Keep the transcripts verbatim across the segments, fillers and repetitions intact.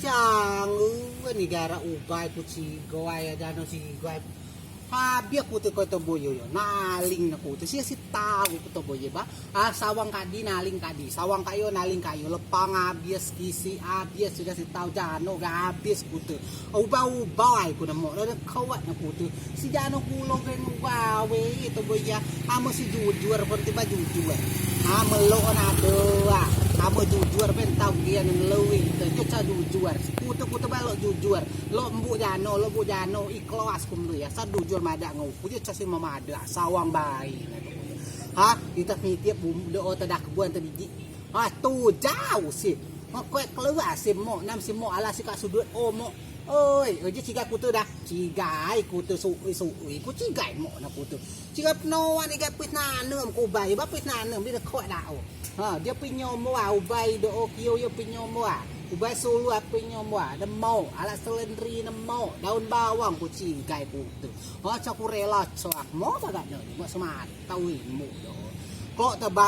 Cang, eh, ni gara ubai ku cigai, jano cigai. Habis kute ko tobo yo, yo. Naling ne kute. Si, si tau ku tobo yo ba. Ah, sawang kak di, naling kak di. Sawang kak yo, naling kak yo. Lepang habis, kisi habis, sudo si tau jano ga habis kute. Ubai-ubai ku ne mok, ne kuat ne kute. Si jano kulo gen ubai, tobo yo. Amen si jujur, pun tiba jujur. Amen lok ne ade, ah. Amen jujur, pun tau gen ne lui. Te, te ca jujur. Kute, kute ba lok jujur. Lok mbuk jano, lok mbuk jano, ikhlas ku melu yo. Sa jujur madeak ngen uku, jijai si memadeak, sawang bae. Ha, ite mitip bumbu do o te da kebun te biji. Ha, tu jauh si. Ha, kuat keluar si mok, nam si mok, alas si kak sudut o mok. Oi, oi, je cigai kute da. Cigai kute suui, suui, ku cigai mok ne kute. Cigai penoan igai pis nanem ku ubai, ba pis nanem, bi ne kuat da o. Ha, dio pinyo mua, ubai do o kio yo pinyo mua. Ubai sulu a pinyo mua, ne mok, alas selendri ne mok, daun bawang ku cigai kute. Ha, ca ku rela cak mok bagak ne, mok sematau mok do. Kok te ba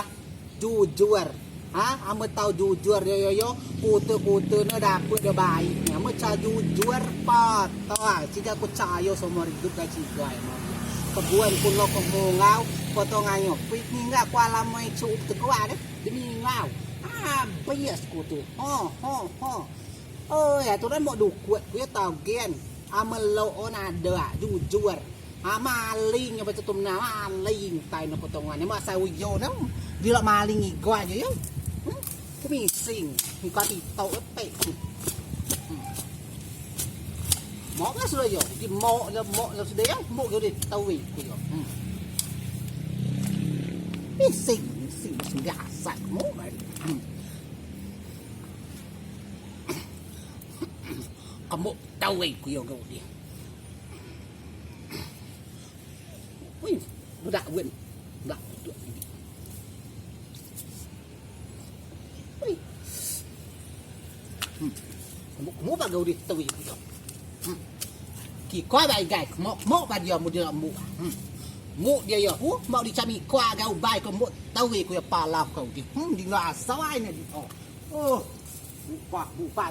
jujur. Ha, amen tau jujur yo, yo, yo, kute-kute ne dapet de baik ne. Amen ca jujur, patah. Cigai ku cayo seumur idup ga cigai mok. Kebun ku lok ke Mungau, potong ayo. Kui ninggal ku alam mai cup te kuat de. Demi ngau. Habis kute. Ho, ho, ho. Oi, aturan mok dukut ku yo tau gen. Amen lok o ne ade, ah, jujur. Ah, maling yo baca tumna, maling tai ne potongan. Mok asai uyo ne. Di lok maling igai je yo. Hmm? Kemising. Ikai tito epek. Hmm. Mok lah sudo yo. Di mok lah, mok lah sudo yo. Mok yo di tawi ku yo. Hmm. Mising, mising, mising gasat mok. Hmm. Kemuk tawei ku yo gau di. Wih, budak wen. Budak budak ini. Wih. Hmm. Kemuk, kemuk ba gau di tawei ku yo. Hmm. Kiko ba igai, kemuk, kemuk ba dio mu dio muk. Hmm. Muk dio yo, hu, muk di cami ko gau bai kemuk tawei ku yo pala kau di. Hmm, di ngasawai ne di. Oh. Oh. Buka, buka.